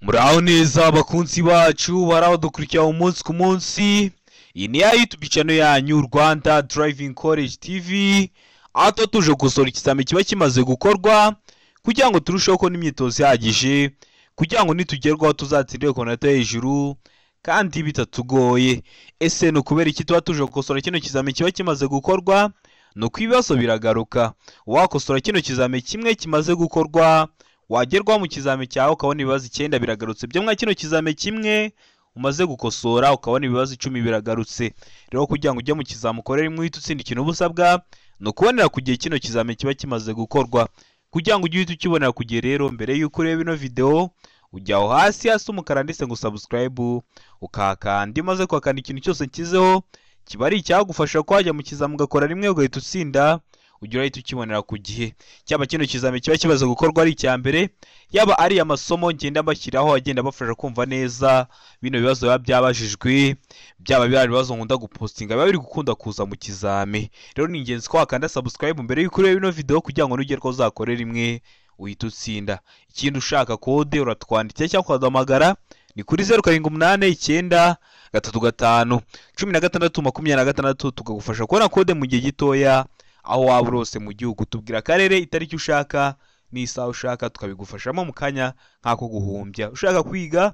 Muraho neza bakunzi bacu barabadukurikira umunsi ku munsi. Iyi ni ya YouTube channel yanyu Rwanda Driving College TV, aho tuba tuje gukosora ikizami kiba kimaze gukorwa kugira ngo turusheho kubona imyitozo ihagije, kugira ngo nitugerwaho tuzatsindire ku manota yo hejuru kandi bitatugoye. Ese ni ukubera iki tuba tuje gukosora kino kizami kiba kimaze gukorwa? Ni uko ibibazo biragaruka. Wakosora kino kizami kimwe kimaze gukorwa, wagerwaho mu kizami cyawe ukabona ibibazo 9 biragarutse. Byo mwa kino kizami kimwe umaze gukosora ukabona ibibazo 10 biragarutse. Rero kugira ngo ujye mu kizami ukorere imwe uhite utsinda, ikintu uba usabwa ni ukubonera ku gihe kino kizami kiba kimaze gukorwa. Kugira ngo ujye uhita ukibonera ku gihe rero, mbere y'uko ureba ino video, ujya aho hasi hasi umukara ndetse ngo subscribe ukahakanda. Iyo umaze kuhakanda, ikintu cyose nshyizeho kiba ari icyagufasha ko wajya mu kizami ugakora rimwe ugahita utsinda, ujya urahita ukibonera ku gihe. Cyaba kino kizami kiba kimaze gukorwa ari icya mbere, yaba ari amasomo ngenda mbashyiraho agenda abafasha kumva neza bino bibazo biba byabajijwe, byaba biriya bibazo nkunda gupostinga biba biri gukunda kuza mu kizami. Rero ni ingenzi ko wakanda subscribe mbere y'uko ureba ino video kugira ngo nugerwaho uzakore rimwe uhite utsinda. Ikindi, ushaka kode uratwandikira cyangwa ukaduhamagara ni kuri 0789 35 16 26, tukagufasha kubona kode mu gihe gitoya aho waba uri hose mu gihugu. Tubwira akarere, itariki ushaka n'isaha ushaka, tukabigufashamo mu kanya nk'ako guhumbya. Ushaka kwiga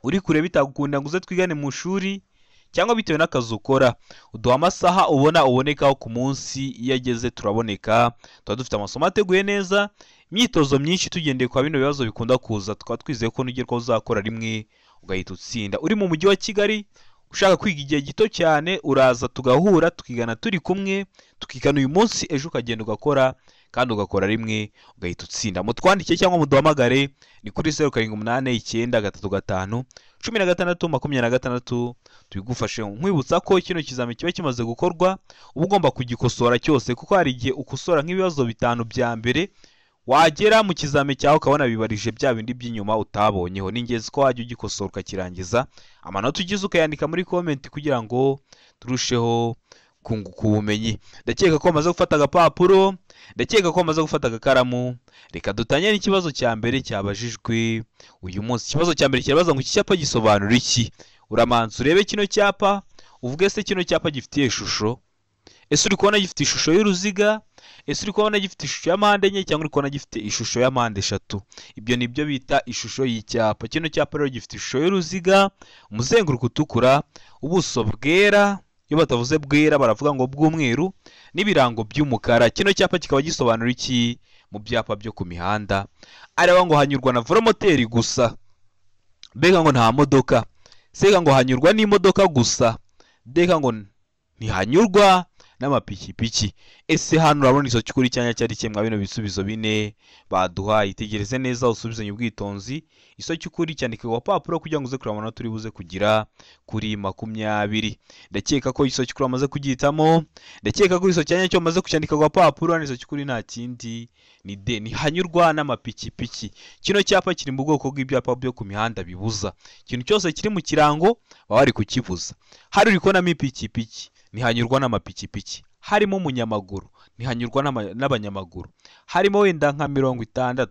uri kure bitagukunda ngo uze twigane mu ishuri, cyangwa bitewe n'akazi ukora, uduha amasaha ubona ubonekaho ku munsi, iyo ageze turaboneka. Tuba dufite amasomo ateguye neza, imyitozo myinshi tugendeye kwa bino bibazo bikunda kuza, tukaba twizeye ko nugerwaho uzakora rimwe ugahita utsinda. Uri mu mujyi wa Kigali ushaka kwiga igihe gito cyane, uraza tugahura tukigana turi kumwe, tukigana uyu munsi, ejo ukagenda ugakora kandi ugakora rimwe ugahita utsinda. Mutwandike cyangwa muduhamagare ni kuri 0789 35 16 26, tubigufashe. Nkwibutsa ko kino kizami kiba kimaze gukorwa uba ugomba kugikosora cyose, kuko hari igihe ukosora nk'ibibazo 5 bya mbere, wagera mu kizami cyawe ukabona bibarije bya bindi by'inyuma utabonyeho. Ni ingenzi ko wajya ugikosora ukakirangiza, amanota ugize ukayandika muri comment kugira ngo turusheho kunguka ubumenyi. Ndakeka ko wamaze gufata agapapuro, ndakeka ko wamaze gufata agakaramu. Reka dutangire n'ikibazo cya mbere cyabajijwe uyu munsi. Ikibazo cya mbere kirabaza ngo iki cyapa gisobanura iki? Uramanza urebe kino cyapa, uvuge se kino cyapa gifitiye ishusho. Ese uri kubona gifite ishusho y'uruziga? Ese uri kubona gifite ishusho ya mpande enye, cyangwa uri kubona gifite ishusho ya mpande eshatu? Ibyo ni byo bita ishusho y'icyapa. Kino cyapa rero gifite ishusho y'uruziga, umuzenguruko utukura, ubuso bwera, iyo batavuze bwera baravuga ngo bw'umweru, n'ibirango by'umukara. Kino cyapa kikaba gisobanura iki mu byapa byo ku mihanda? Areba ngo hanyurwa na velomoteri gusa, mbega ngo nta modoka, sega ngo hanyurwa n'imodoka gusa, mbega ngo ntihanyurwa n'amapikipiki. Ese hano urabona iso cy'ukuri cyanya cyari kimwe bino bisubizo bine baduhaye? Itegereze neza usubizanye ubwitonzi. Iso cy'ukuri cyandike ku papuro kugira ngo uze kureba amanota uri buze kugira kuri 20. Ndakeka ko iso cy'ukuri amaze kugihitamo, ndakeka ko iso cyanya cyo amaze kucyandika ku papuro. Hano iso cy'ukuri nta kindi ni D, ntihanyurwa n'amapikipiki. Kino cyapa kiri mu bwoko bw'ibyapa byo ku mihanda bibuza. Ikintu cyose kiri mu kirango baba bari kukibuza. Hari uri kubonamo ipikipiki, ntihanyurwa n'amapikipiki. Harimo umunyamaguru, ntihanyurwa n'abanyamaguru. Harimo wenda nka 60,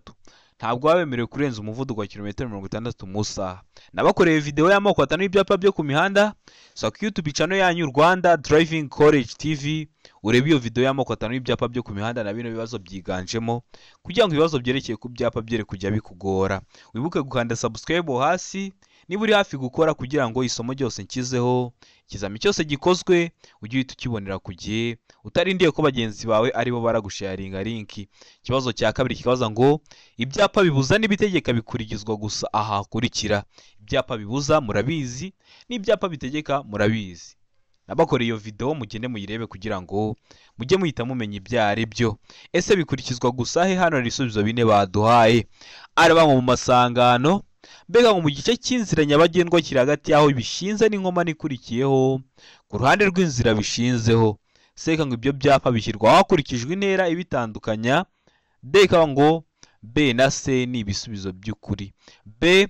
ntabwo baba bemerewe kurenza umuvuduko wa kilometero 60 mu isaha. Nabakoreye video y'amoko 5 y'ibyapa byo ku mihanda, so ku YouTube channel yanyu Rwanda Driving College TV urebe iyo video y'amoko 5 y'ibyapa byo ku mihanda na bino bibazo byiganjemo, kugira ngo ibibazo byerekeye ku byapa byere kujya bikugora. Wibuke gukanda subscribe hasi niba uri hafi gukora, kugira ngo isomo ryose nshyizeho, ikizami cyose gikozwe, ujye uhita ukibonera ku gihe, utarindiye ko bagenzi bawe aribo baragusharinga link. Ikibazo cya kabiri kikabaza ngo ibyapa bibuza n'ibitegeka bikurikizwa gusa aha hakurikira. Ibyapa bibuza murabizi, n'ibyapa bitegeka murabizi. Nabakoreye iyo video, mugende muyirebe kugira ngo mujye muhita mumenya ibyo ari byo. Ese bikurikizwa gusa he? Hano hari ibisubizo bine baduhaye. Araba mu masangano, mbega ngo mu gice cy'inzira nyabagendwa kiri hagati y'aho bishinze n'inkomane ikurikiyeho ku ruhande rw'inzira bishinzeho. Seka ngo ibyo byapa bishyirwa hakurikijwe intera ibitandukanya. Deka ngo B na C ni ibisubizo by'ukuri. B,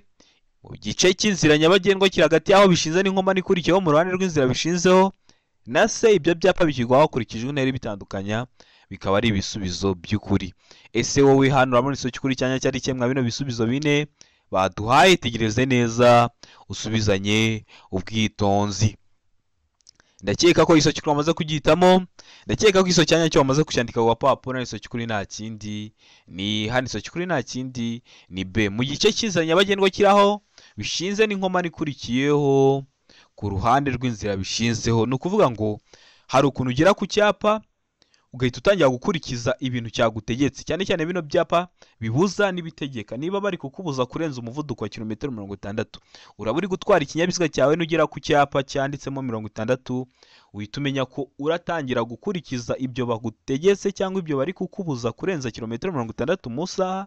mu gice cy'inzira nyabagendwa kiri hagati y'aho bishinze n'inkomane ikurikiyeho mu ruhande rw'inzira bishinzeho, na C ibyo byapa bishyirwa hakurikijwe intera ibitandukanya, bikaba ari ibisubizo by'ukuri. Ese wowe hano urabona igice cy'ukuri cyanya cyari kimwe bino bisubizo bine baduhaye. Tegereze neza usubizanye ubwitonzi. Ndakeka ko iso cy'ukuri wamaze kugihitamo, ndakeka ko iso cyanya cyo wamaze kucyandika ku gapapuro. Iso cy'ukuri nta kindi ni hano, iso cy'ukuri nta kindi ni B. Mu gice cy'inzira nyabagendwa kiraho bishinze n'inkomane ikurikiyeho ku ruhande rw'inzira bishinzeho. Ni ukuvuga ngo hari ukuntu ugera ku cyapa ugahita utangira gukurikiza ibintu cyagutegetse, cyane cyane bino byapa bibuza n'ibitegeka. Niba bari kukubuza kurenza umuvuduko wa kilometero 60, uraba uri gutwara ikinyabiziga cyawe, nugera ku cyapa cyanditsemo 60 uhita umenya ko uratangira gukurikiza ibyo bagutegetse cyangwa ibyo bari kukubuza kurenza kilometero 60 mu isaha,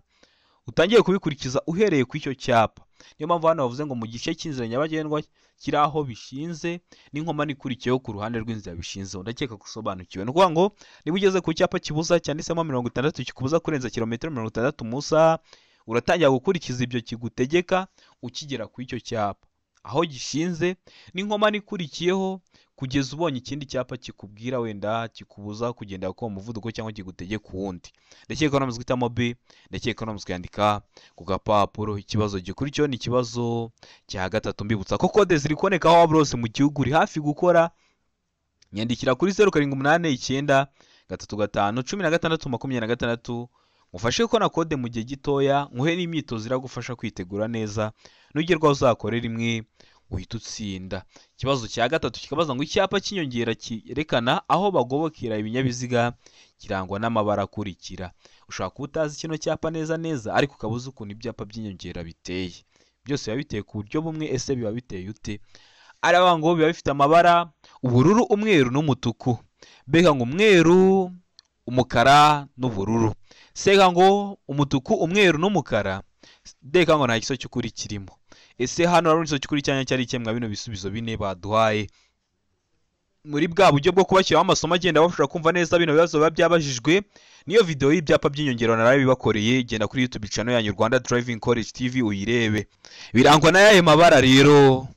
utangiye kubikurikiza uhereye ku icyo cyapa. Niyo mpamvu hano bavuze ngo mu gice cy'inzira nyabagendwa kiri aho bishinze n'inkomane ikurikiyeho ku ruhande rw'inzira bishinzeho. Ndakeka ko usobanukiwe. Ni ukuvuga ngo niba ugeze ku cyapa kibuza cyanditsemo 60 kikubuza kurenza kilometero 60 mu isaha, uratangira gukurikiza ibyo kigutegeka ukigera ku icyo cyapa aho gishinze n'inkomane ikurikiyeho, kugeza ubonye ikindi cyapa kikubwira wenda kikubuza kugenda ku muvuduko cyangwa kigutegeka uwundi. Ndakeka ko namaze guhitamo B, ndakeka ko namaze kuyandika ku gapapuro. Ikibazo gikurikiyeho ni ikibazo cya gatatu. Mbibutsa ko kode ziri kuboneka aho waba hose mu gihugu uri hafi gukora. Nyandikira kuri 0 7 8 9 3 5 16 26 ngufashe kubona kode mu gihe gitoya, nkuhe n'imyitozo iragufasha kwitegura neza, nugerwaho uzakorera imwe uhita utsinda. Ikibazo cya gatatu kikabaza ngo icyapa cy'inyongera cyerekana aho bagobokera ibinyabiziga kirangwa n'amabara akurikira. Ushobora kuba utazi kino cyapa neza neza, ariko ukaba uzi ukuntu ibyapa by'inyongera biteye. Byose biba biteye ku buryo bumwe, ese biba biteye ute? Aravuga ngo biba bifite amabara ubururu, umweru n'umutuku. Mbega ngo umweru, umukara n'ubururu. Sega ngo umutuku, umweru n'umukara. Ndeka ngo nta giso cy'ukuri kirimo. Ese hano hari igiso cy'ukuri cyanya cyari ikemwa bino bisubizo bine baduhaye? Muri bwa buryo bwo kubashyiraho amasomo agenda bafasha kumva neza bino bibazo biba byabajijwe, niyo video y'ibyapa by'inyongera narabibakoreye. Genda kuri YouTube channel yanyu Rwanda Driving College TV uyirebe. Birangwa n'ayahe mabara rero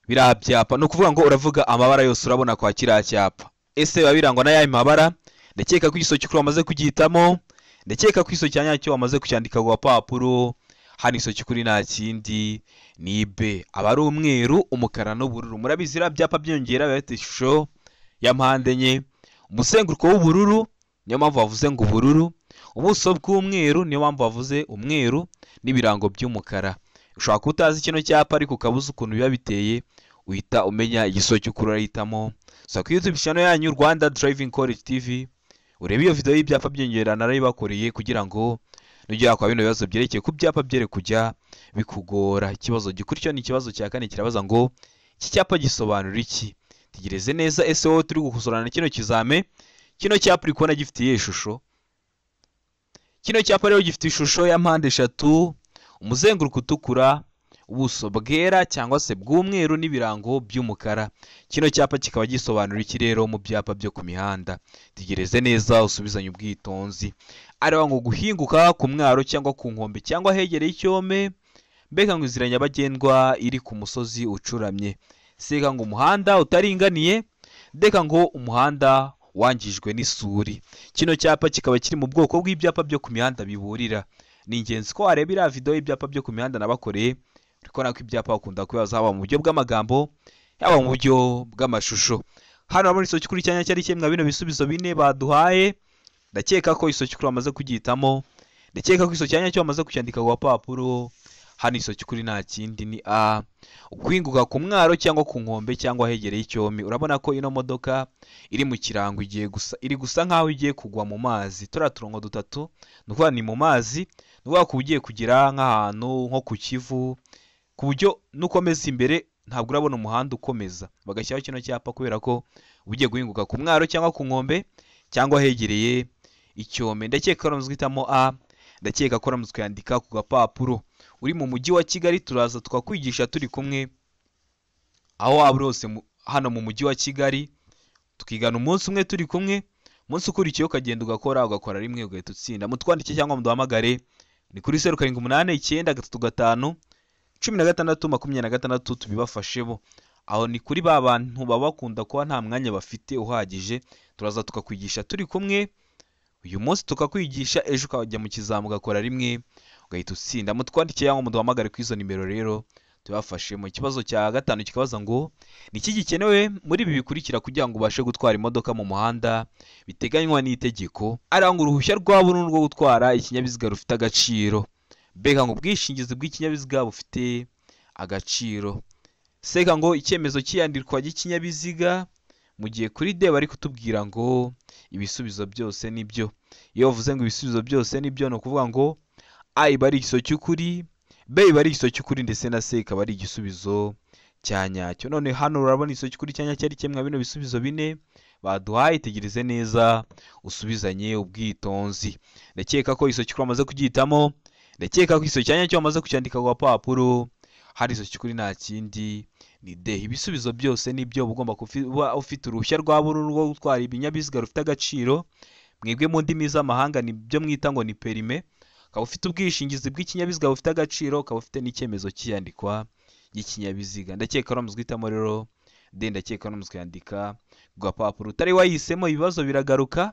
biriya byapa? Ni ukuvuga ngo uravuga amabara yose urabona kwa kiriya cyapa. Ese biba birangwa n'ayahe mabara? Ndakeka ko igiso cy'ukuri wamaze kugihitamo, ndakeka ko igiso cya nyacyo wamaze kucyandika ku gapapuro. Hano iso cy'ukuri nta kindi ni B, aba ari umweru, umukara n'ubururu. Murabizi biriya byapa by'inyongera biba bifite ishusho ya mpande enye, umuzenguruko w'ubururu, niyo mpamvu bavuze ngo ubururu, ubuso bw'umweru, niyo mpamvu bavuze umweru, n'ibirango by'umukara. Ushobora kuba utazi kino cyapa ariko ukaba uzi ukuntu biba biteye, uhita umenya igiso cy'ukuri urahitamo. So ku YouTube channel yanyu Rwanda Driving College TV urebe iyo video y'ibyapa by'inyongera narayibakoreye, kugira ngo nugera kwa bino bibazo byerekeye ku byapa byere kujya bikugora. Ikibazo gikurikiyeho ni ikibazo cya kane, kirabaza ngo iki cyapa gisobanura iki? Tegereze neza, ese wowe turi gukosorana kino kizame, kino cyapa uri kubona gifite iyihe shusho? Kino cyapa rero gifite ishusho ya mpande eshatu, umuzenguruko utukura, ubuso bwera cyangwa se bw'umweru n'ibirango by'umukara. Kino cyapa kikaba gisobanura iki rero mu byapa byo ku mihanda? Tegereze neza usubizanye ubwitonzi. Areba ngo guhinguka ku mwaro cyangwa ku nkombe cyangwa ahegereye icyome, mbega ngo inzira nyabagendwa iri ku musozi ucuramye. Sega ngo umuhanda utaringaniye, ndeka ngo umuhanda wangijwe n'isuri. Kino cyapa kikaba kiri mu bwoko bw'ibyapa byo ku mihanda biburira. Ni ingenzi ko wareba iriya video y'ibyapa byo ku mihanda nabakoreye, uri kubona ko ibyapa bakunda kubibaza haba mu buryo bw'amagambo, yaba mu buryo bw'amashusho. Hano urabona iso cy'ukuri cyanya cyari kimwe bino bisubizo bine baduhaye. Ndakeka ko iso cy'ukuri bamaze kugihitamo, ndakeka ko iso cyanya cyo bamaze kucyandika ku gapapuro. Hano iso cy'ukuri nta kindi ni A, guhinguka ku mwaro cyangwa ku nkombe cyangwa ahegereye icyome. Urabona ko ino modoka iri mu kirango igiye gusa, iri gusa nkaho igiye kugwa mu mazi. Turiya turongo dutatu ni ukuvuga ni mu mazi, ni ukuvuga ko ugiye kugera nk'ahantu nko ku Kivu, ku buryo nukomeza imbere ntabwo urabona umuhanda ukomeza. Bagashyiraho kino cyapa kubera ko ugiye guhinguka ku mwaro cyangwa ku nkombe cyangwa ahegereye icyome. Ndakeka ko uramutse uhitamo A, ndakeka ko uramutse ukayandika ku gapapuro. Uri mu mujyi wa Kigali turaza tukakwigisha turi kumwe, aho waba uri hose hano mu mujyi wa Kigali, tukigana umunsi umwe turi kumwe, umunsi ukurikiyeho ukagenda ugakora rimwe ugahita utsinda. Mutwandike cyangwa muduhamagare ni kuri 0 7 8 9 3 5 16 26 tubibafashemo. Aho ni kuri ba bantu baba bakunda kuba nta mwanya bafite uhagije, turaza tukakwigisha turi kumwe. Uyu munsi tukakwigisha, ejo ukajya mu kizamu ugakora rimwe ugahita utsinda. Mutwandikiye cyangwa muduhamagare kuri izo nimero rero tubafashemo. Ikibazo cya gatanu kikabaza ngo ni iki gikenewe muri ibi bikurikira kugira ngo ubashe gutwara imodoka mu muhanda biteganywa n'itegeko? Aranga uruhushya rwa burundu rwo gutwara ikinyabiziga rufite agaciro, mbega ngo ubwishingizi bw'ikinyabiziga bufite agaciro, seka ngo icyemezo cy'iyandikwa ry'ikinyabiziga, mu gihe kuri D bari kutubwira ngo ibisubizo byose nibyo. Iyo bavuze ngo ibisubizo byose nibyo, ni ukuvuga ngo A iba ari igisubizo cy'ukuri, B iba ari igisubizo cy'ukuri, ndetse na C ikaba ari igisubizo cya nyacyo. None hano urabona igisubizo cy'ukuri cya nyacyo ari kimwe bino bisubizo bine baduhaye. Tegereze neza usubizanye ubwitonzi. Ndakeka ko igisubizo cy'ukuri wamaze kugihitamo, ndakeka ko igisubizo cya nyacyo wamaze kucyandika ku gapapuro. Hari igisubizo cy'ukuri nta kindi ni D. Ibisubizo byose nibyo. Ugomba kuba ufite uruhushya rwa burundu rwo gutwara ibinyabiziga rufite agaciro, mwebwe mu ndimi z'amahanga nibyo mwita ngo ni perime, ukaba ufite ubwishingizi bw'ikinyabiziga bufite agaciro, ukaba ufite n'icyemezo cy'iyandikwa ry'ikinyabiziga. Ndakeka uramutse uhitamo rero D, ndakeka uramutse ukayandika ku gapapuro. Utari wahisemo ibibazo biragaruka,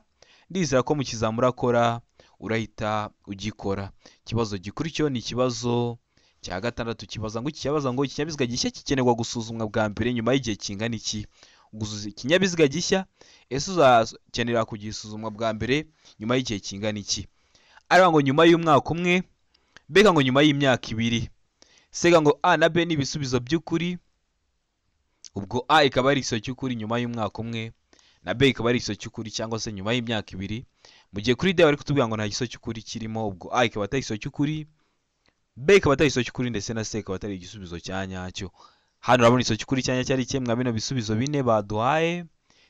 ndizera ko mu kizamini urakora urahita ugikora. Ikibazo gikurikiyeho ni ikibazo cya gatandatu kibaza ngo ikibaza ngo ikinyabiziga gishya gikenerwa gusuzumwa bwa mbere nyuma y'igihe kingana iki? Gusuza ikinyabiziga gishya, ese uzakenera kugisuzumwa bwa mbere nyuma y'igihe kingana iki? Ariko ngo nyuma y'umwaka umwe, mbega ngo nyuma y'imyaka ibiri. Sega ngo A na B ni ibisubizo by'ukuri, ubwo A ikaba ari igisubizo cy'ukuri nyuma y'umwaka umwe, na B ikaba ari igisubizo cy'ukuri cyangwa se nyuma y'imyaka ibiri. Mu gihe kuri D bari kutubwira ngo nta gisubizo cy'ukuri kirimo, ubwo A ikaba atari igisubizo cy'ukuri, B ikaba atari igisubizo cy'ukuri, ndetse na C ikaba atari igisubizo cya nyacyo. Hano urabona igisubizo cy'ukuri cya nyacyo ari kimwe bino bisubizo bine baduhaye.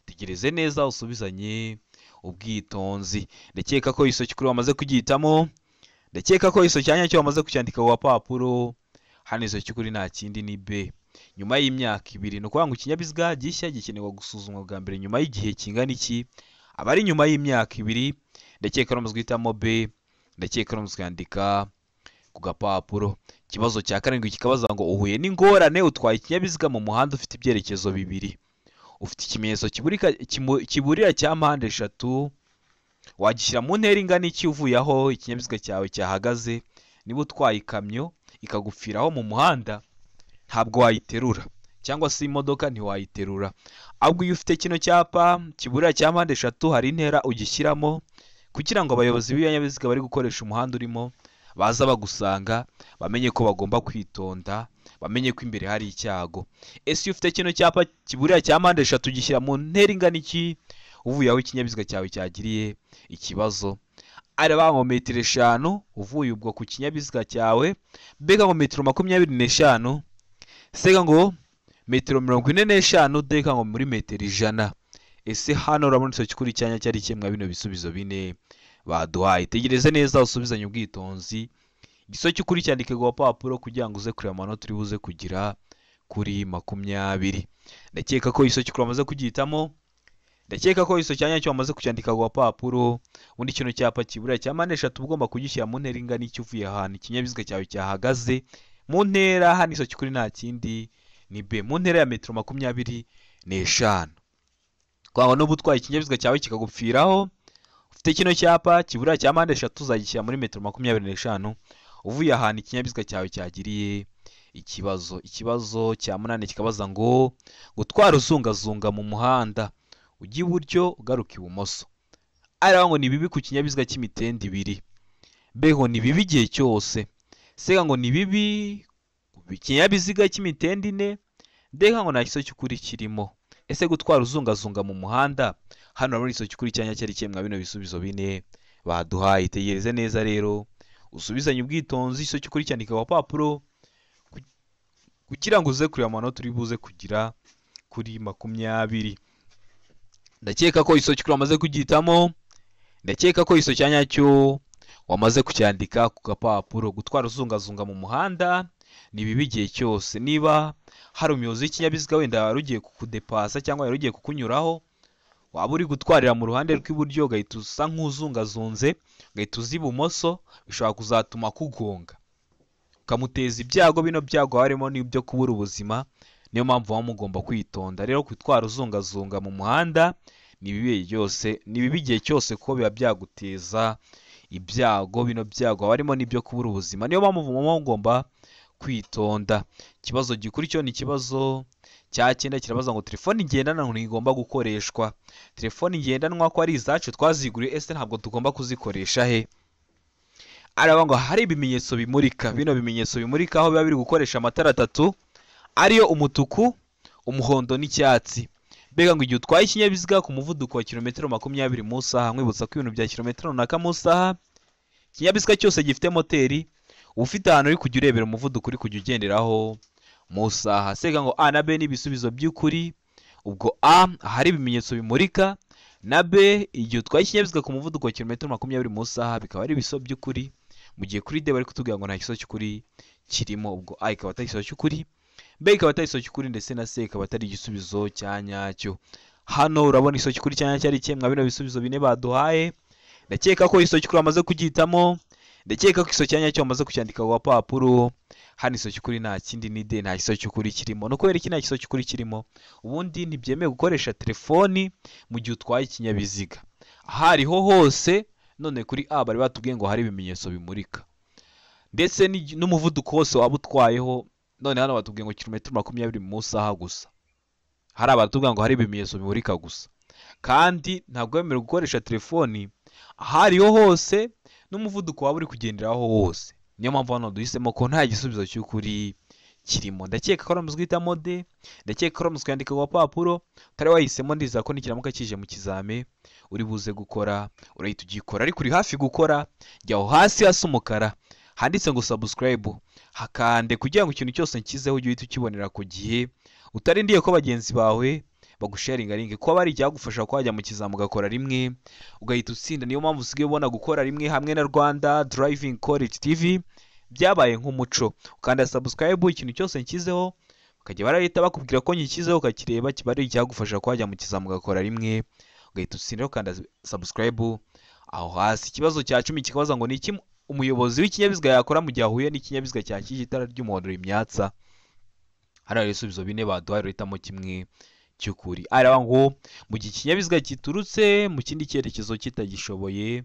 Tegereze neza usubizanye ubwitonzi. Ndakeka ko igisubizo cy'ukuri wamaze kugihitamo, ndakeka ko igisubizo cya nyacyo wamaze kucyandika ku gapapuro. Hano igisubizo cy'ukuri nta kindi ni B, nyuma y'imyaka ibiri. Ni ukuvuga ngo ikinyabiziga gishya gikenerwa gusuzumwa bwa mbere nyuma y'igihe kingana iki? Aba ari nyuma y'imyaka ibiri. Ndakeka uramutse uhitamo B, ndakeka uramutse ukandika ku gapapuro. Ikibazo cya karindwi kikabaza ngo uhuye n'ingorane utwaye ikinyabiziga mu muhanda ufite ibyerekezo bibiri, ufite ikimenyetso kiburira cya mpande eshatu, wagishyira mu ntera ingana iki uvuye aho ikinyabiziga cyawe cyahagaze? Niba utwaye ikamyo ikagupfiraho mu muhanda ntabwo wayiterura, cyangwa se imodoka ntiwayiterura. Ahubwo iyo ufite kino cyapa kiburira cya mpande eshatu hari intera ugishyiramo kugira ngo abayobozi b'ibinyabiziga bari gukoresha umuhanda urimo baza bagusanga bamenye ko bagomba kwitonda, bamenye ko imbere hari icyago. Ese iyo ufite kino cyapa kiburira cya mpande eshatu gishyira mu ntera ingana iki uvuye aho ikinyabiziga cyawe cyagiriye ikibazo? Araba ngo metero 5 uvuye ubwo ku kinyabiziga cyawe, mbega ngo metero 25, sega ngo metero 45, deka ngo muri metero 100. Ese hano urabona icyo cy'ukuri cyanya cyari kimwe bino bisubizo bine baduhaye. Tegereze neza usubizanye ubwitonzi. Igisubizo cy'ukuri cyandike ku gapapuro kugira ngo uze kureba amanota uri buze kugira kuri 20. Ndakeka ko igisubizo cy'ukuri wamaze kugihitamo, ndakeka ko igisubizo cya nyacyo wamaze kucyandika ku gapapuro. Ubundi kino cyapa kiburira cya mpande eshatu ugomba kugishyira mu ntera ingana iki uvuye ahantu ikinyabiziga cyawe cyahagaze. Mu ntera hano igisubizo cy'ukuri nta kindi ni B, mu ntera ya metero 25. Twaba n'ubu utwaye ikinyabiziga cyawe kikagupfiraho ufite kino cyapa kiburira cya mpande eshatu uzagishyira muri metero 25 uvuye ahantu ikinyabiziga cyawe cyagiriye ikibazo. Ikibazo cya munani kikabaza ngo gutwara uzungazunga mu muhanda ujya iburyo ugaruka ibumoso, ariko ngo ni bibi ku kinyabiziga cy'imitende ibiri, mbega ngo ni bibi igihe cyose, sega ngo ni bibi ku kinyabiziga cy'imitende ine, mbega ngo nta gisubizo cy'ukuri kirimo. Ese gutwara uzungazunga mu muhanda, hano urabona igisubizo cy'ukuri cya nyacyo ari kimwe bino bisubizo bine baduhaye. Tegereze neza rero usubizanye ubwitonzi igisubizo cy'ukuri cyandika ku gapapuro kugira ngo uze kureba amanota uri buze kugira kuri 20. Ndakeka ko igisubizo cy'ukuri wamaze kugihitamo, ndakeka ko igisubizo cya nyacyo wamaze kucyandika ku gapapuro. Gutwara uzungazunga mu muhanda ni bibi igihe cyose. Niba hari umuyobozi w'ikinyabiziga wenda wari ugiye kukudepasa cyangwa wari ugiye kukunyuraho, waba uri gutwarira mu ruhande rw'iburyo ugahita usa nk'uzungazunze, ugahita uza ibumoso, bishobora kuzatuma kugonga ukamuteza ibyago. Bino byago harimo n'ibyo kubura ubuzima, niyo mpamvu muba mugomba kwitonda. Rero gutwara uzungazunga mu muhanda ni bibi byose, ni bibi igihe cyose kuko biba byaguteza ibyago. Bino byago haba harimo n'ibyo kubura ubuzima, niyo mpamvu muba mugomba kwitonda. Ikibazo gikurikiyeho ni ikibazo cya 9, kirabaza ngo telefoni ngendanwa ntigomba gukoreshwa. Telefoni ngendanwa ko ari izacu twaziguriye, ese ntabwo tugomba kuzikoresha he? Aravuga ngo hari ibimenyetso bimurika. Bino bimenyetso bimurika aho biba biri gukoresha amatara 3 ariyo umutuku, umuhondo n'icyatsi. Mbega ngo igihe utwaye ikinyabiziga ku muvuduko wa kilometero 20 mu isaha, nkwibutsa ko ibintu bya kilometero runaka mu isaha, ikinyabiziga cyose gifite moteri uba ufite ahantu uri kujya urebera umuvuduko uri kujya ugenderaho mu isaha. Sega ngo A na B ni ibisubizo by'ukuri. Ubwo A ahari ibimenyetso bimurika, na B igihe utwaye ikinyabiziga ku muvuduko wa kilometero 20 mu isaha bikaba ari ibisubizo by'ukuri, mu gihe kuri D bari kutubwira ngo nta gisubizo cy'ukuri kirimo. Ubwo A ikaba atari igisubizo cy'ukuri, B ikaba atari igisubizo cy'ukuri, ndetse na C ikaba atari igisubizo cya nyacyo. Hano urabona igisubizo cy'ukuri cya nyacyo ari kimwe mwa bino bisubizo 4 baduhaye. Ndakeka ko igisubizo cy'ukuri bamaze kugihitamo, ndakeka ko igisubizo cya nyacyo bamaze kucyandika ku gapapuro. Hano igisubizo cy'ukuri nta kindi ni D, nta gisubizo cy'ukuri kirimo. No kubera iki nta gisubizo cy'ukuri kirimo? Ubundi ntibyemewe gukoresha telefoni mu gihe utwaye ikinyabiziga aho ariho hose. None kuri A bari batubwiye ngo hari ibimenyetso bimurika ndetse n'umuvuduko wose waba utwayeho. None hano batubwiye ngo kilometero 20 mu isaha gusa. Hari abatubwira ngo hari ibimenyetso bimurika gusa, kandi ntabwo wemerewe gukoresha telefoni aho ariho hose n'umuvuduko waba uri kugenderaho wose. Niyo mpamvu hano duhisemo ko nta gisubizo cy'ukuri kirimo. Ndakeka ko uramutse uhitamo D, ndakeka ko uramutse ukandika ku gapapuro utari wahisemo, ndizera ko nikiramuka kije mu kizame uri buze gukora, urahita ugikora. Ariko uri hafi gukora, jya aho hasi hasa umukara handitse ngo subscribe, hakande kugira ngo ikintu cyose nshyizeho ujye uhita ukibonera ku gihe, utarindiye ko bagenzi bawe bagusharinga link, kuba bari icyagufasha ko wajya mu kizame ugakora rimwe ugahita utsinda. Niyo mpamvu usigaye ubona gukora rimwe hamwe na Rwanda Driving College TV byabaye nk'umuco. Ukanda subscribe, ikintu cyose nshyizeho bakajya barahita bakubwira ko nshyizeho, ukakireba, kiba ari icyagufasha ko wajya mu kizame ugakora rimwe ugahita utsinda. Ukanda subscribe aho hasi. Ikibazo cya 10 kikabaza ngo ni iki umuyobozi w'ikinyabiziga yakora mu gihe ahuye n'ikinyabiziga cyakije itara ry'umuhondo rimyatsa. Hari ibisubizo 4 baduhaye, uhitamo kimwe cy'ukuri. Aravuga ngo mu gihe ikinyabiziga giturutse mu kindi cyerekezo kitagishoboye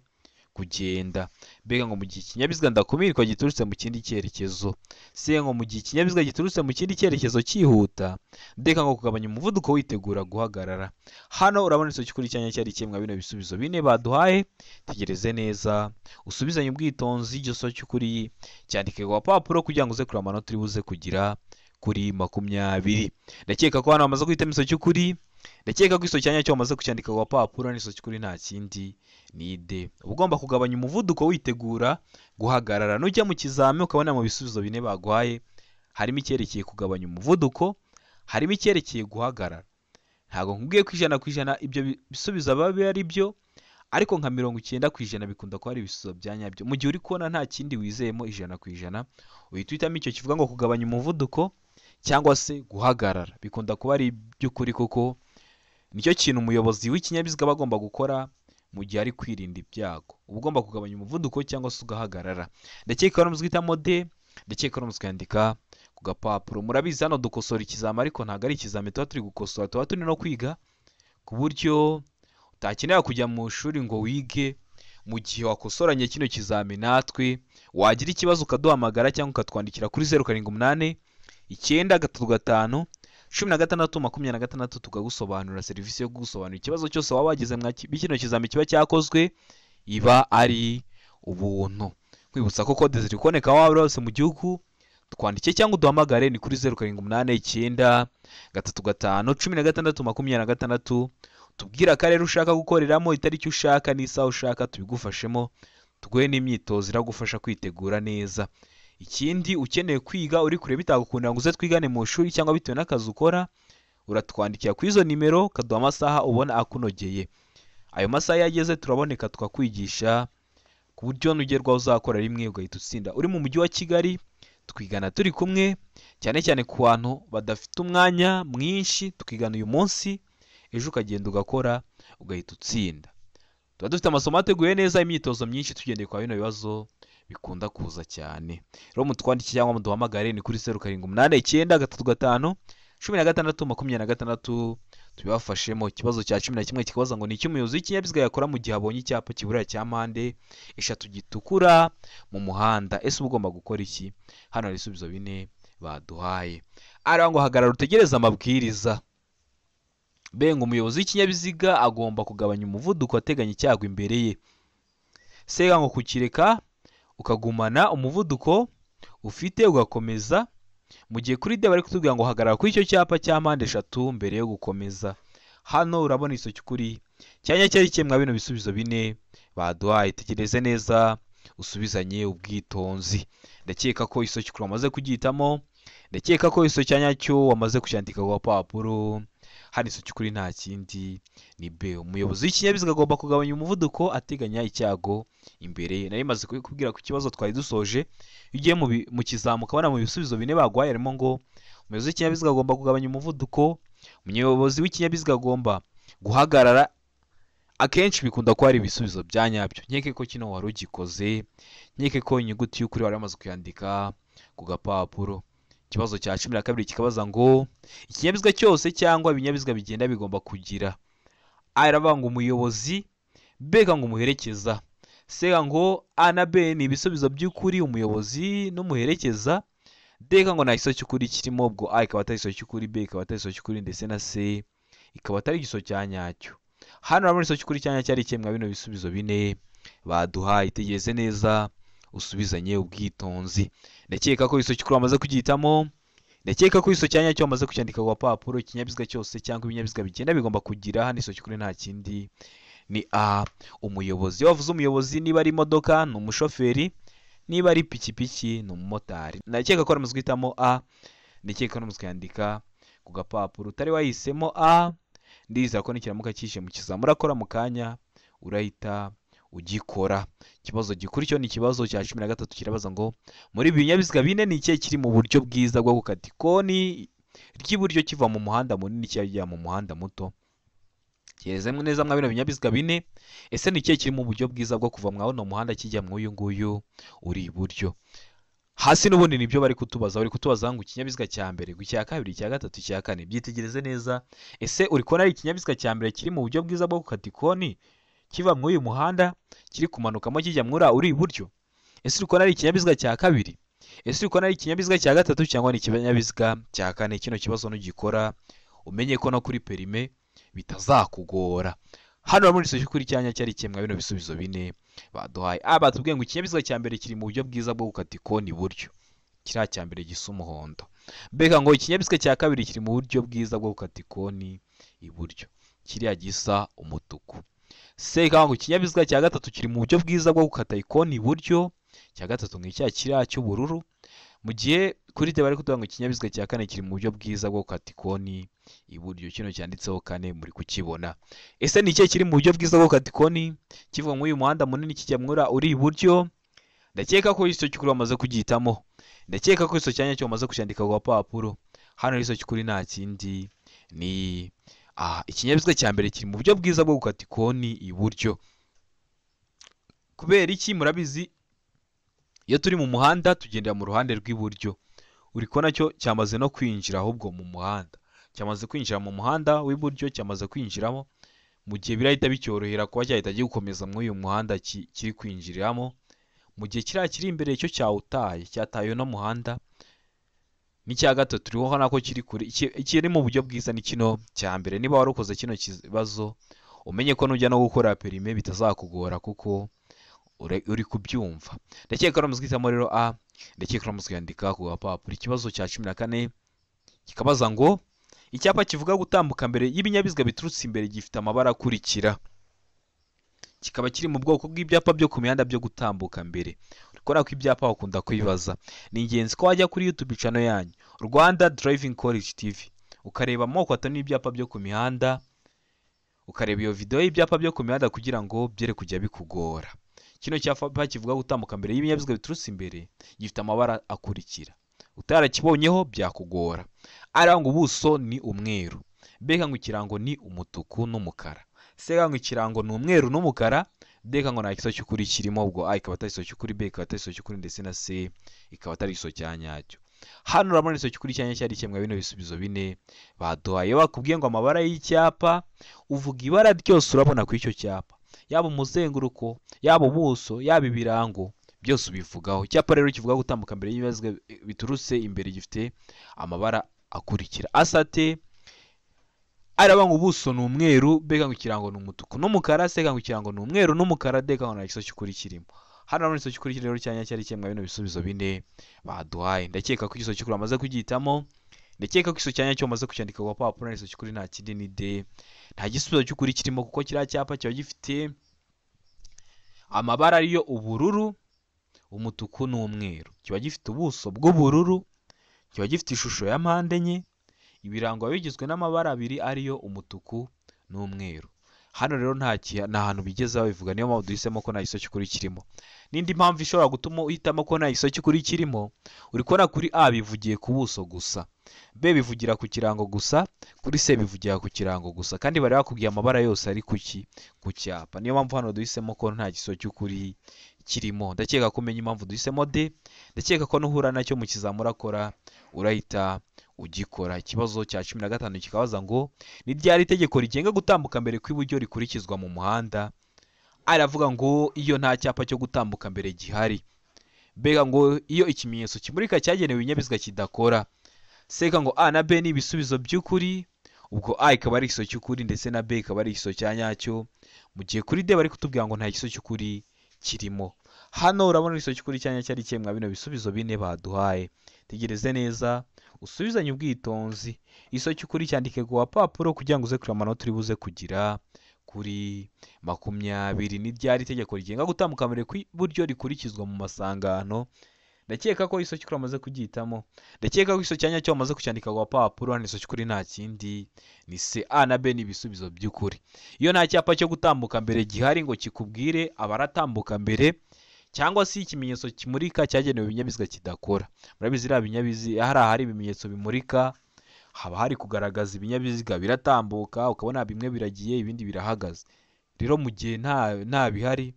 kugenda. Mbega ngo mu gihe ikinyabiziga ndakumirwa giturutse mu kindi cyerekezo. Se ngo mu gihe ikinyabiziga giturutse mu kindi cyerekezo cyihuta. Ndeka ngo kugabanya umuvuduko witegura guhagarara. Hano urabona igisubizo cy'ukuri cya nyacyo ari kimwe mwa bino bisubizo 4 baduhaye. Tegereze neza, usubizanye ubwitonzi igisubizo cy'ukuri, cyandike ku gapapuro kugira ngo uze kureba amanota uri buze kugira kuri 20. Ndakeka ko hano bamaze guhitamo igisubizo cy'ukuri. Ndakeka ko igisubizo cya nyacyo bamaze kucyandika ku gapapuro, n'igisubizo cy'ukuri nta kindi ni D. Uba ugomba kugabanya umuvuduko witegura guhagarara. Nujya mu kizame ukabona mu bisubizo 4 baguhaye harimo icyerekeye kugabanya umuvuduko, harimo icyerekeye guhagarara. Ntabwo nkubwiye ko 100% ibyo bisubizo biba ari byo, ariko nka 90% bikunda kuba ari ibisubizo bya nyabyo. Mu gihe uri kubona nta kindi wizeyemo 100%, uhita uhitamo icyo kivuga ngo kugabanya umuvuduko cyangwa se guhagarara. Bikunda kuba ari iby'ukuri kuko nicyo kintu umuyobozi w'ikinyabiziga aba agomba gukora mu gihe ari kwirinda ibyago. Uba ugomba kugabanya umuvuduko cyangwa se ugahagarara. Ndakeka ko uramutse uhitamo D, ndakeka ko uramutse ukandika ku gapapuro. Murabizi hano dukosora ikizami, ariko ntabwo ari ikizami tuba turi gukosora, tuba turi no kwiga, ku buryo utakenera kujya mu ishuri ngo wige. Mu gihe wakosoranye kino kizami natwe, wagira ikibazo ukaduhamagara cyangwa ukatwandikira kuri 078 935 16 26, tukagusobanurira. Serivisi yo kugusobanurira ikibazo cyose waba wagize mwa kino kizami kiba cyakozwe iba ari ubuntu. Kwibutsa ko kode ziri kuboneka aho waba hose mu gihugu, twandike cyangwa uduhamagare ni kuri 078 935 16 26. Tubwire akarere ushaka gukoreramo, itariki ushaka n'isaha ushaka, tubigufashemo, tuguhe n'imyitozo iragufasha kwitegura neza. Ikindi, ukeneye kwiga uri kure bitagukundira ngo uze twigane mu ishuri cyangwa bitewe n'akazi ukora, uratwandikira kuri izo nimero ukaduha amasaha ubona akunogeye. Ayo masaha iyo ageze turaboneka tukakwigisha ku buryo nugerwaho uzakora rimwe ugahita utsinda. Uri mu mujyi wa Kigali twigana turi kumwe, cyane cyane ku bantu badafite umwanya mwinshi, tukigana uyu munsi ejo ukagenda ugakora ugahita utsinda. Tuba dufite amasomo ateguye neza, imyitozo myinshi tugendeye kwa bino bibazo bikunda kuza cyane. Rero mutwandike cyangwa muduhamagare ni kuri 078 935 16 26, Tubibafashemo. Ikibazo cya 11 kikabaza ngo ni iki umuyobozi w'ikinyabiziga yakora mu gihe abonye icyapa kiburira cya mpande eshatu gitukura mu muhanda? Ese uba ugomba gukora iki? Hano hari ibisubizo bine baduhaye. Aravuga ngo hagarara utegereze amabwiriza. B ngo umuyobozi w'ikinyabiziga agomba kugabanya umuvuduko ateganya icyago imbere ye. C ngo kukireka ukagumana umuvuduko ufite ugakomeza. Mu gihe kuri D bari kutubwira ngo hagarara kuri icyo cyapa cya mpande eshatu mbere yo gukomeza. Hano urabona iso cy'ukuri cyanya cyari kimwe bino bisubizo bine baduhaye. Tekereze neza usubizanye ubwitonzi. Ndakeka ko iso cy'ukuri wamaze kugihitamo, ndakeka ko iso cyanya cyo wamaze kucyandika ku gapapuro. Hano iso cy'ukuri nta kindi ni B. Umuyobozi w'ikinyabiziga agomba kugabanya umuvuduko ateganya icyago imbere ye. Nari maze kubikubwira ku kibazo twari dusoje. Iyo ugiye mu kizamuka ubona mu bisubizo bine baguhaye harimo ngo umuyobozi w'ikinyabiziga agomba kugabanya umuvuduko, umuyobozi w'ikinyabiziga agomba guhagarara. Akenshi bikunda kuba ari ibisubizo bya nyabyo. Nkeke ko kino wari ugikoze, nkeke ko inyuguti y'ukuri wari wamaze kuyandika ku gapapuro. Ikibazo cya 12 kikabaza ngo ikinyabiziga cyose cyangwa ibinyabiziga bigenda bigomba kugira A iravuga ngo umuyobozi, B ngo umuherekeza, C ngo A na B ni ibisubizo by'ukuri, umuyobozi n'umuherekeza, D ngo nta giso cy'ukuri kirimo, ubwo A ikaba atari igiso cy'ukuri, B ikaba atari igiso cy'ukuri, ndetse na C ikaba atari igiso cya nyacyo. Hano urabona igiso cy'ukuri cya nyacyo ari kimwe bino bisubizo bine baduhaye. Itegereze neza usubizanye ubwitonzi. Ndakeka ko igiso cy'ukuri wamaze kugihitamo, ndakeka ko igiso cya nyacyo wamaze kucyandika ku gapapuro. Ikinyabiziga cyose cyangwa ibinyabiziga bigenda bigomba kugira, hano igiso cy'ukuri nta kindi ni A, umuyobozi. Iyo wavuze umuyobozi, niba ari imodoka ni umushoferi, niba ari ipikipiki ni umumotari. Ndakeka ko wamaze guhitamo A, ndakeka ko wamaze kuyandika ku gapapuro. Utari wahisemo A, ndizera ko nikiramuka cyishe mu kizamu urakora mu kanya urahita ugikora. Ikibazo gikurikiyeho ni ikibazo cya 13 kirabaza ngo muri ibi binyabiziga bine ni ikihe kiri mu buryo bwiza bwo gukata ikoni ry'iburyo kiva mu muhanda munini kijya mu muhanda muto? Kerezemo neza mwa bino binyabiziga bine, ese ni ikihe kiri mu buryo bwiza bwo kuva mwa uno muhanda kijya mu uyu nguyu uri iburyo? Hasi n'ubundi nibyo bari kutubaza, bari kutubaza ngo ikinyabiziga cya mbere, icya kabiri, icya gatatu, icya kane. Byitegereze neza, ese uri kubona ari ikinyabiziga cya mbere kiri mu buryo bwiza bwo gukata ikoni kiva muri uyu muhanda kiri kumanukamo kijya muri uri iburyo? Ese uri kubona ari ikinyabiziga cya kabiri? Ese uri kubona ari ikinyabiziga cya gatatu cyangwa ni ikinyabiziga cya kane? Kino kibazo nugikora umenye ko no kuri perime bitazakugora. Hano urabona igiso cy'ukuri cyanya cyari kimwe bino bisubizo bine baduhaye. A batubwiye ngo ikinyabiziga cya mbere kiri mu buryo bwiza bwo gukata ikoni iburyo, kiriya cya mbere gisa umuhondo. B ngo ikinyabiziga cya kabiri kiri mu buryo bwiza bwo gukata ikoni iburyo, kiriya gisa umutuku. C ngo ikinyabiziga cya gatatu kiri mu buryo bwiza bwo gukata ikoni iburyo, cya gatatu ni cya kiriya cy'ubururu. Mu gihe kuri D bari kutuvuga ngo ikinyabiziga cya kane kiri mu buryo bwiza bwo gukata ikoni iburyo, kino cyanditseho kane muri kukibona. Ese ni ikihe kiri mu buryo bwiza bwo gukata ikoni kivuga muri uyu muhanda munini kijya muri uri iburyo? Ndakeka ko igiso cy'ukuri wamaze kugihitamo, ndakeka ko igiso cya nyacyo wamaze kucyandika ku gapapuro. Hano igiso cy'ukuri nta kindi ni ikinyabiziga cya mbere kiri mu buryo bwiza bwo gukata ikoni iburyo. Kubera iki? Murabizi iyo turi mu muhanda tugendera mu ruhande rw'iburyo. Uri kubona cyo cyamaze no kwinjira ahubwo mu muhanda, cyamaze kwinjira mu muhanda w'iburyo, cyamaze kwinjiramo. Mu gihe birahita bicyorohera kuba cyahita gikomeza muri uyu muhanda kiri kwinjiriramo. Mu gihe kiriya kiri imbere cyo cyawutaye, cyataye uno muhanda. N'icya gatatu turiho ubona ko kiri kure, ikiri mu buryo bwiza ni kino cya mbere. Niba wari ukoze kino kibazo umenye ko nujya no gukora perime bitazakugora kuko uri kubyumva. Ndakeka ko guhitamo rero A, ndakeka ko kuyandika ku gapapuro. Ikibazo cya 14 kikabaza ngo icyapa kivuga gutambuka mbere y'ibinyabiziga biturutse imbere gifite amabara akurikira, kikaba kiri mu bwoko bw'ibyapa byo ku mihanda byo gutambuka mbere. Urikora ko ibyapa bakunda kwibaza. Ni ingenzi ko wajya kuri YouTube channel yanyu Rwanda Driving College TV ukareba amoko atanu y'ibyapa byo ku mihanda, ukareba iyo video y'ibyapa byo ku mihanda kugira ngo byere kujya bikugora. Kino cyapa kivuga gutambuka mbere y'ibinyabiziga biturutse imbere gifite amabara akurikira, utarakibonyeho byakugora. Aranga ubuso ni umweru, B ngo ikirango ni umutuku n'umukara, C ngo ikirango ni umweru n'umukara, D ngo nta giso cy'ukuri kirimo, ubwo A ikaba atari igiso cy'ukuri, B ikaba atari igiso cy'ukuri, ndetse na C ikaba atari igiso cya nyacyo. Hano urabona igisobanuro cy'ukuri cyanya cyari kimwe bino bisubizo bine baduhaye. Iyo bakubwiye ngo amabara y'icyapa, uvuga ibara ryose urabona ku icyo cyapa, yaba umuzenguruko, yaba ubuso, yaba ibirango, byose ubivugaho. Icyapa rero kivuga gutambuka mbere y'ibinyabiziga biturutse imbere gifite amabara akurikira. Asate araba ngo ubuso ni umweru, B ngo ikirango ni umutuku n'umukara, C ngo ikirango ni umweru n'umukara, D ngo nta gisobanuro cy'ukuri kirimo. Hano urabona igisobanuro cy'ukuri rero cyanya cyari kimwe bino bisubizo bine baduhaye. Ndakeka ko igisobanuro cy'ukuri amaze kugihitamo, ndakeka ko igisobanuro cyanya cyo amaze kucyandika ku gapapuro. Igisobanuro cy'ukuri nta kindi ni D, nta gisubizo cy'ukuri kirimo, kuko kiriya cyapa kiba gifite amabara ariyo ubururu, umutuku n'umweru, kiba gifite ubuso bw'ubururu, kiba gifite ishusho ya mpande enye, ibirango biba bigizwe n'amabara abiri ariyo umutuku n'umweru. Hano rero nta hantu bigeze babivuga, niyo mpamvu duhisemo ko nta gisobanuro cy'ukuri kirimo. N'indi mpamvu ishobora gutuma uhitamo ko nta gisobanuro cy'ukuri kirimo, uri kubona kuri A bivugiye ku buso gusa, B bivugira ku kirango gusa, kuri C bivugira ku kirango gusa, kandi bari bakubwiye amabara yose ari kuki ku cyapa. Niyo mpamvu hano duhisemo ko nta gisobanuro cy'ukuri kirimo. Ndakeka ko umenya impamvu duhisemo D, ndakeka ko nuhura nacyo mu kizamura akora urahita ugikora. Ikibazo cya 15 kikabaza ngo ni ryari itegeko rigenga gutambuka mbere kw'iburyo rikurikizwa mu muhanda? Aravuga ngo iyo nta cyapa cyo gutambuka mbere gihari, B ngo iyo ikimenyetso kimurika cyagenewe ibinyabiziga kidakora, C ngo A na B ni ibisubizo by'ukuri, ubwo A ikaba ari igisubizo cy'ukuri ndetse na B ikaba ari igisubizo cya nyacyo, mu gihe kuri D bari kutubwira ngo nta gisubizo cy'ukuri kirimo. Hano urabona igisubizo cy'ukuri cyanya cyari kimwe bino bisubizo bine baduhaye. Tegereze neza usubizanye ubwitonzi. Igisubizo cy'ukuri cyandike ku gapapuro kugira ngo uze kureba amanota uri buze kugira kuri 20. Ni ryari itegeko rigenga gutambuka mbere kw'iburyo rikurikizwa mu masangano? Ndakeka ko igisubizo cy'ukuri amaze kugihitamo, ndakeka ko igisubizo cyanya cyo amaze kucyandika ku gapapuro. Hano igisubizo cy'ukuri nta kindi ni C. A na B ni ibisubizo by'ukuri. Iyo nta cyapa cyo gutambuka mbere gihari ngo kikubwire abaratambuka mbere, cyangwa se ikimenyetso kimurika cyagenewe ibinyabiziga kidakora. Murabizi iriya binyabiziga hari ahari ibimenyetso bimurika, haba hari kugaragaza ibinyabiziga biratambuka, ukabona bimwe biragiye ibindi birahagaze. Rero mu gihe nta bihari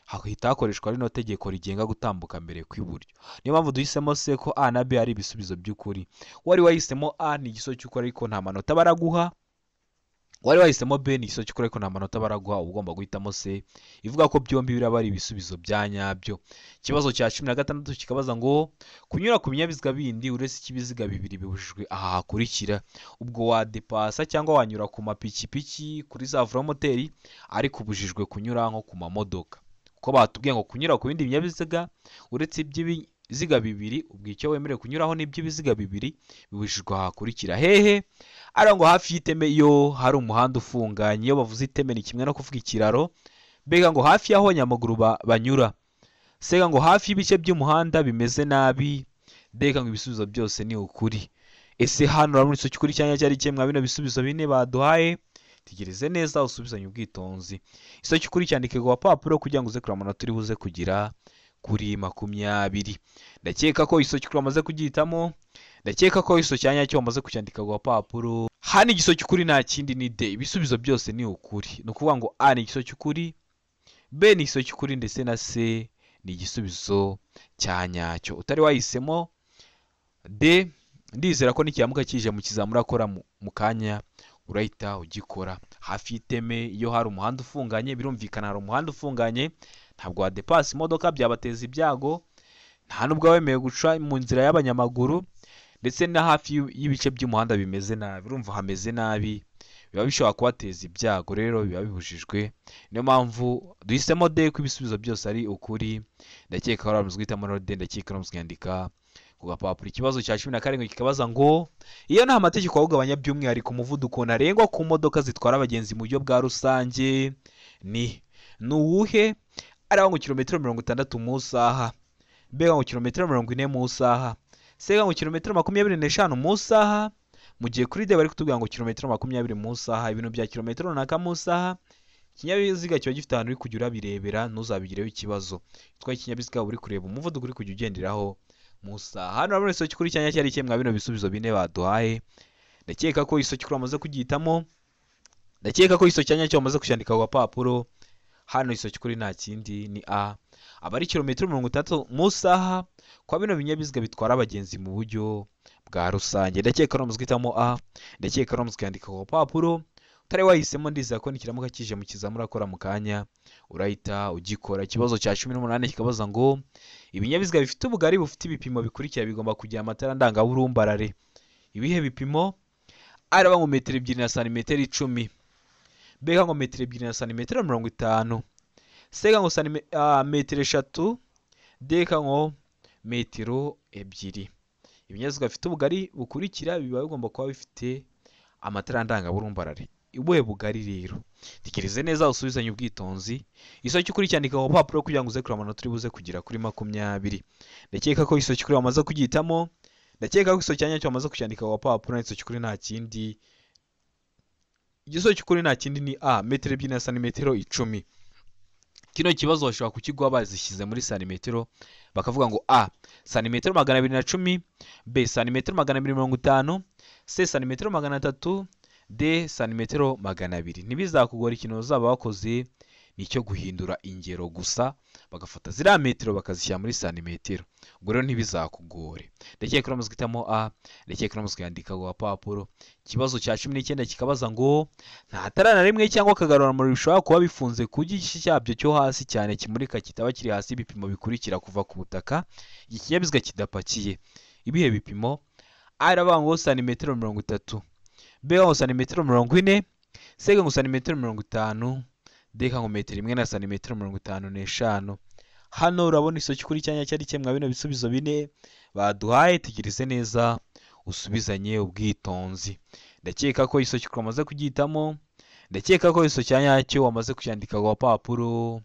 hahita hakoreshwa rino tegeko rigenga gutambuka mbere kw'iburyo. Niyo mpamvu duhisemo C ko A na B ari ibisubizo by'ukuri. Wari wahisemo A ni igisubizo cy'ukuri ariko nta manota baraguha, wari wahisemo B ni igisubizo cy'ukuri ariko nta manota baraguha, uba ugomba guhitamo C ivuga ko byombi biraba ari ibisubizo bya nyabyo. Ikibazo cya 16 kikabaza ngo kunyura ku binyabiziga bindi uretse ikibiziga bibiri bibujijwe aha hakurikira. Ubwo wadepasa cyangwa wanyura ku mapikipiki, kuri za velomoteri, ariko ubujijwe kunyura nko ku mamodoka. Kuko batubwiye ngo kunyura ku bindi binyabiziga uretse iby'ibiziga bibiri, ubwo icyo wemerewe kunyuraho ni iby'ibiziga bibiri bibujijwe hakurikira. Hehe? Ari ngo hafi y'iteme iyo hari umuhanda ufunganye. Iyo bavuze iteme ni kimwe no kuvuga ikiraro. Mbega ngo hafi y'aho abanyamaguru banyura. C ngo hafi y'ibice by'umuhanda bimeze nabi. D ngo ibisubizo byose ni ukuri. Ese hano urabona igisubizo cy'ukuri cyanya cyari kimwe bino bisubizo bine baduhaye? Tegereze neza usubizanye ubwitonzi. Igisubizo cy'ukuri cyandike ku gapapuro kugira ngo uze kureba amanota uri buze kugira kuri 20. Ndakeka ko igisubizo cy'ukuri wamaze kugihitamo, ndakeka ko igisubizo cya nyacyo wamaze kucyandika ku gapapuro. Hano igisubizo cy'ukuri nta kindi ni D, ibisubizo byose ni ukuri. Ni ukuvuga ngo A ni igisubizo cy'ukuri, B ni igisubizo cy'ukuri ndetse na C ni igisubizo cya nyacyo. Utari wahisemo D, ndizera ko nikiyamuka kije mu kizamura akora mu kanya urahita ugikora. Hafi y'iteme iyo hari umuhanda ufunganye, birumvikana hari umuhanda ufunganye, ntabwo wadepasa imodoka byabateza ibyago, nta nubwo wemewe guca mu nzira y'abanyamaguru, ndetse na hafi y'ibice by'umuhanda bimeze nabi, urumva hameze nabi, biba bishobora kubateza ibyago, rero biba bibujijwe. Niyo mpamvu duhisemo D ko ibisubizo byose ari ukuri. Ndakeka ko wamaze guhitamo D, ndakeka ko wamaze ku gapapuro. Ikibazo cya 17 kikabaza ngo iyo nta mategeko awugabanya by'umwihariko umuvuduko ntarengwa ku modoka zitwara abagenzi mu buryo bwa rusange ni uwuhe? Ari ngo kilometero 60 mu isaha, B ngo kilometero 40 mu isaha, C ngo kilometero 25 mu isaha, mu gihe kuri D bari kutubwira ngo kilometero 20 mu isaha. Ibintu bya kilometero runaka mu isaha, ikinyabiziga kiba gifite ahantu uri kujya urabirebera, ntuzabigireho ikibazo. Itwaye ikinyabiziga uri kureba umuvuduko uri kujya ugenderaho mu isaha. Hano urabona igisubizo cy'ukuri cyanya cyari kimwe bino bisubizo bine baduhaye. Ndakeka ko igisubizo cy'ukuri wamaze kugihitamo, ndakeka ko igisubizo cyanya cyo wamaze kucyandika ku gapapuro. Hano igisubizo cy'ukuri nta kindi ni A. Aba ari kilometero 60 mu isaha kwa bino binyabiziga bitwara abagenzi mu buryo bwa rusange. Ndakeka ari guhitamo A, ndakeka ari kwandika ku papuro. Utari wahisemo ndizera ko nikiramuka kije mu kizamura urakora mu kanya urahita ugikora. Ikibazo cya 18 kikabaza ngo ibinyabiziga bifite ubugari bufite ibipimo bikurikira bigomba kugira amatara ndangaburumbarare. Ibihe bipimo? Araba ngo metero 2 na santimetero 10, B ngo metero 2 na santimetero 50, C ngo metero 3, D ngo metero 2. Ibinyabiziga bifite ubugari bukurikira biba bigomba kuba bifite amatara ndangaburumbarare. Ubuhe bugari rero? Tekereze neza usubizanye ubwitonzi. Igisozi cy'ukuri cyandika ku papuro kugira ngo uze kureba amanota uri buze kugira kuri 20. Ndakeka ko igisozi cy'ukuri wamaze kugihitamo, ndakeka ko igisozi cya nyacyo wamaze kucyandika ku papuro. Igisozi cy'ukuri nta kindi, igisozi cy'ukuri nta kindi ni A, metero 2 na santimetero 10. Kino kibazo bashobora kukiguha bazishyize muri santimetero, bakavuga ngo A santimetero 210, B santimetero 250, C santimetero 300, D santimetero 200. Ntibizakugora, ikintu uzaba wakoze nicyo guhindura ingero gusa, bagafata ziriya metero bakazishyira muri santimetero. Ubwo rero ntibizakugore. Ndakeka ko guhitamo A, ndakeka ko kwandika ku gapapuro. Ikibazo cya 19 kikabaza ngo nta tara na rimwe cyangwa akagaruramuriro bishobora kuba bifunze ku gice cyabyo cyo hasi cyane kimurika kitaba kiri hasi ibipimo bikurikira kuva ku butaka ikinyabiziga kidapakiye. Ibihe bipimo? A iravuga ngo santimetero 30, B ngo santimetero 40, C ngo santimetero 50, D ngo metero 1 na santimetero 55. Hano urabona igisozi cy'ukuri cyanya cyari kimwe bino bisubizo bine baduhaye. Tegereze neza usubizanye ubwitonzi. Ndakeka ko igisozi cy'ukuri wamaze kugihitamo, ndakeka ko igisozi cya nyacyo wamaze kucyandika ku gapapuro.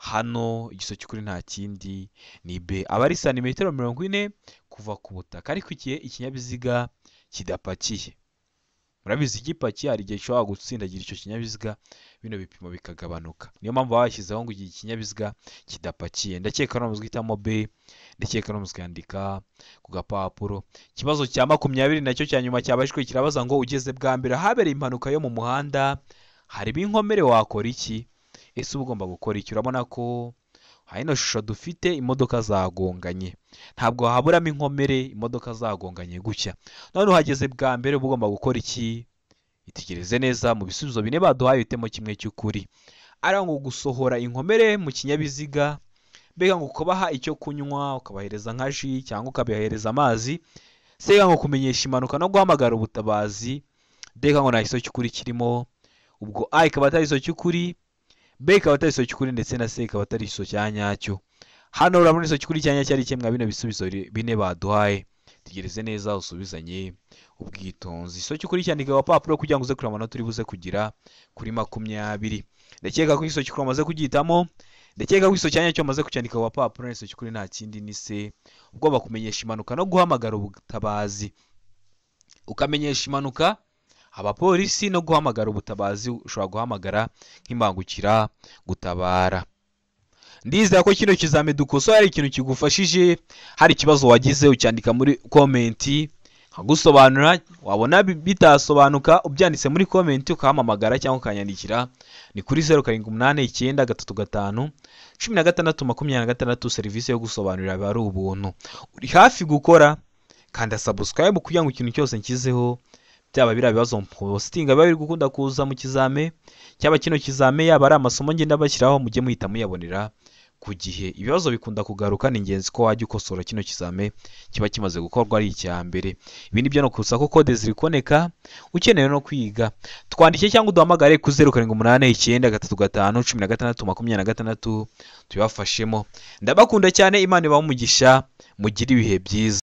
Hano igisozi cy'ukuri nta kindi ni B, aba ari santimetero 40 kuva ku butaka ariko igihe ikinyabiziga kidapakiye. Murabizi igipakiye hari igihe gishobora gutsindagira icyo kinyabiziga, bino bipimo bikagabanuka. Niyo mpamvu bashyizeho ngo igihe ikinyabiziga kidapakiye. Ndakeka no guhitamo B, ndakeka no kwandika ku gapapuro. Ikibazo cya 20 nacyo cya nyuma cyabajijwe kirabaza ngo ugeze bwa mbere ahabereye impanuka yo mu muhanda harimo inkomere wakora iki? Ese uba ugomba gukora iki? Urabona ko hino shusho dufite imodoka zagonganye, ntabwo haburamo inkomere imodoka zagonganye gutya. None uhageze bwa mbere uba ugomba gukora iki? Itegereze neza mu bisubizo bine baduhaye uhitemo kimwe cy'ukuri. Ari ngo gusohora inkomere mu kinyabiziga, mbega ngo kubaha icyo kunywa ukabahereza nka ji cyangwa ukabahereza amazi, se ngo kumenyesha impanuka no guhamagara ubutabazi, D ngo nta gisozi cy'ukuri kirimo. Ubwo A ikaba atari igisozi cy'ukuri, B ikaba atari igisozi cy'ukuri, ndetse na C ikaba atari igisozi cya nyacyo. Hano urabona igisozi cy'ukuri cya nyacyo ari kimwe bino bisubizo bine baduhaye. Tegereze neza usubizanye ubwitonzi. Igisozi cy'ukuri cyandika ku gapapuro kugira ngo uze kureba amanota uri buze kugira kuri 20. Ndakeka ko igisozi cy'ukuri wamaze kugihitamo, ndakeka ko igisozi cya nyacyo wamaze kucyandika ku gapapuro. Igisozi cy'ukuri nta kindi ni C, ugomba kumenyesha impanuka no guhamagara ubutabazi. Ukamenyesha impanuka abapolisi no guhamagara ubutabazi, ushobora guhamagara nk'imbangukira gutabara. Ndizera ko kino kizame dukosora hari ikintu kigufashije, hari ikibazo wagize ucyandika muri komenti nkagusobanura, wabona bitasobanuka ubyanditse muri komenti ukahamamagara cyangwa ukanyandikira. Ni kuri 0789 35 16 26. Serivisi yo gusobanurira aba ari ubuntu. Uri hafi gukora, kanda subscribe kugira ngo ikintu cyose nshyizeho, byaba biriya bibazo postinga biba biri gukunda kuza mu kizame, cyaba kino kizame, yaba ari amasomo ngenda bashyiraho, mujye muhita muyabonera ku gihe. Ibibazo bikunda kugaruka, ni ingenzi ko wajya ukosora kino kizame kiba kimaze gukorwa ari icya mbere. Ibindi byo no kusa ko kode ziri kuboneka, ukeneye no kwiga twandike cyangwa uduhamagare ku 0789 35 16 26 tubafashemo. Ndabakunda cyane, Imana ibahe umugisha, mugire ibihe byiza.